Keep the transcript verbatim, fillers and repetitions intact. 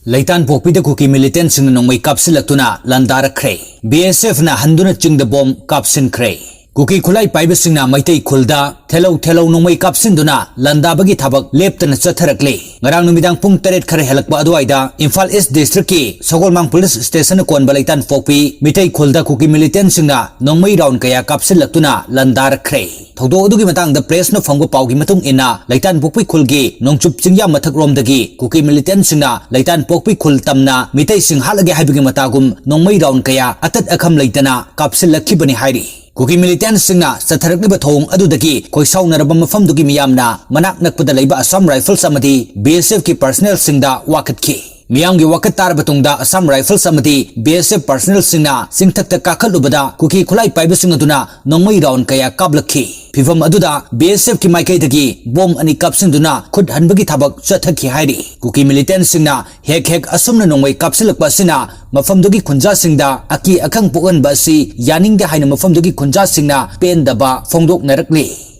ꯂꯩꯇꯥꯟꯄꯣꯛꯄꯤꯗ ꯀꯨꯀꯤ militantꯁꯤꯡꯅ ꯅꯣꯡꯃꯩ ꯀꯥꯞꯁꯤꯜꯂꯛꯇꯨꯅ ꯂꯥꯟꯗꯥꯔꯛꯈ꯭ꯔꯦ꯫ BSFꯅ ꯍꯟꯗꯨꯅ ꯆꯤꯡꯗ ꯕꯣꯝ ꯀꯥꯞꯁꯤꯟꯈ꯭ꯔꯦ꯫ ꯀꯨꯀꯤ ꯈꯨꯠꯂꯥꯏ ꯄꯥꯏꯕꯁꯤꯡꯅ ꯃꯩꯇꯩ ꯈꯨꯜꯗ ꯊꯦꯂꯧ ꯊꯦꯂꯧ ꯅꯣꯡꯃꯩ ꯀꯥꯞꯁꯤꯟꯗꯨꯅ ꯂꯥꯟꯗꯥꯕꯒꯤ ꯊꯕꯛ ꯂꯦꯞꯇꯅ ꯆꯠꯊꯔꯛꯂꯤ꯫ ꯉꯔꯥꯡ ꯅꯨꯃꯤꯗꯥꯡ ꯄꯨꯡ ꯇꯔꯦꯠ ꯈꯔ ꯍꯦꯜꯂꯛꯄ ꯑꯗꯨꯋꯥꯏꯗ ꯏꯝꯐꯥꯜ East Districtꯀꯤ ꯁꯒꯣꯜꯃꯥꯡ police stationꯅ ꯀꯣꯟꯕ ꯂꯩꯇꯥꯟꯄꯣꯛꯄꯤ ꯃꯤꯇꯩ ꯈꯨꯜꯗ ꯀꯨꯀꯤ militantꯁꯤꯡꯅ ꯅꯣꯡꯃꯩ round ꯀꯌꯥ ꯀꯥꯞꯁꯤꯜꯂꯛꯇꯨꯅ ꯂꯥꯟꯗꯥꯔꯛꯈ꯭ꯔꯦ꯫ ꯊꯧꯗꯣꯛ ꯑꯗꯨꯒꯤ ꯃꯇꯥꯡꯗ pressꯅ ꯐꯪꯕ ꯄꯥꯎꯒꯤ ꯃꯇꯨꯡ ꯏꯟꯅ, ꯂꯩꯇꯥꯟꯄꯣꯛꯄꯤ ꯈꯨꯜꯒꯤ ꯅꯣꯡꯆꯨꯞ ꯆꯤꯡꯌꯥ ꯃꯊꯛꯔꯣꯝꯗꯒꯤ ꯀꯨꯀꯤ militantꯁꯤꯡꯅ ꯂꯩꯇꯥꯟꯄꯣꯛꯄꯤ ꯈꯨꯜ ꯇꯝꯅ ꯃꯤꯇꯩꯁꯤꯡ ꯍꯥꯠꯂꯒꯦ ꯍꯥꯏꯕꯒꯤ ꯃꯇꯥꯒꯨꯝ ꯅꯣꯡꯃꯩ round ꯀꯌꯥ ꯑꯇꯠ ꯑꯈꯝ ꯂꯩꯇꯅ ꯀꯥꯞꯁꯤꯜꯂꯛꯈꯤꯕꯅꯤ ꯍꯥꯏꯔꯤ꯫ ꯀꯨꯀꯤ militantꯁꯤꯡꯅ ꯆꯠꯊꯔꯛꯂꯤꯕ ꯊꯧꯑꯣꯡ ꯑꯗꯨꯗꯒꯤ ꯈꯣꯏꯁꯥꯎꯅꯔꯕ ꯃꯐꯝꯗꯨꯒꯤ ꯃꯤꯌꯥꯝꯅ ꯃꯅꯥꯛ ꯅꯛꯄꯗ ꯂꯩꯕ Assam Rifles ꯑꯃꯗꯤ BSFꯀꯤ personnelꯁꯤꯡꯗ ꯋꯥꯀꯠꯈꯤ꯫ ꯃꯤꯌꯥꯝꯒꯤ ꯋꯥꯀꯠ ꯇꯥꯔꯕ ꯇꯨꯡꯗ Assam Rifles ꯑꯃꯗꯤ BSF personnelꯁꯤꯡꯅ ꯆꯤꯡꯊꯛꯇ ꯀꯥꯈꯠꯂꯨꯕꯗ ꯀꯨꯀꯤ ꯈꯨꯠꯂꯥꯏ ꯄꯥꯏꯕꯁꯤꯡ ꯑꯗꯨꯅ ꯅꯣꯡꯃꯩ round ꯀꯌꯥ ꯀꯥꯞꯂꯛꯈꯤ꯫ ꯐꯤꯚꯝ ꯑꯗꯨꯗ BSFꯀꯤ ꯃꯥꯏꯀꯩꯗꯒꯤ ꯕꯣꯝ ꯑꯅꯤ ꯀꯥꯞꯁꯤꯟꯗꯨꯅ ꯈꯨꯠ ꯍꯟꯕꯒꯤ ꯊꯕꯛ ꯆꯠꯊꯈꯤ ꯍꯥꯏꯔꯤ꯫ ꯀꯨꯀꯤ militantꯁꯤꯡꯅ ꯍꯦꯛ ꯍꯦꯛ ꯑꯁꯨꯝꯅ ꯅꯣꯡꯃꯩ ꯀꯥꯞꯁꯤꯜꯂꯛꯄ ꯑꯁꯤꯅ ꯃꯐꯝꯗꯨꯒꯤ ꯈꯨꯟꯖꯥꯁꯤꯡꯗ ꯑꯀꯤ ꯑꯈꯪ ꯄꯣꯛꯍꯟꯕ ꯑꯁꯤ ꯌꯥꯅꯤꯡꯗꯦ ꯍꯥꯏꯅ ꯃꯐꯝꯗꯨꯒꯤ ꯈꯨꯟꯖꯥꯁꯤꯡꯅ ꯄꯦꯟꯗꯕ ꯐꯣꯡꯗꯣꯛꯅꯔꯛꯂꯤ꯫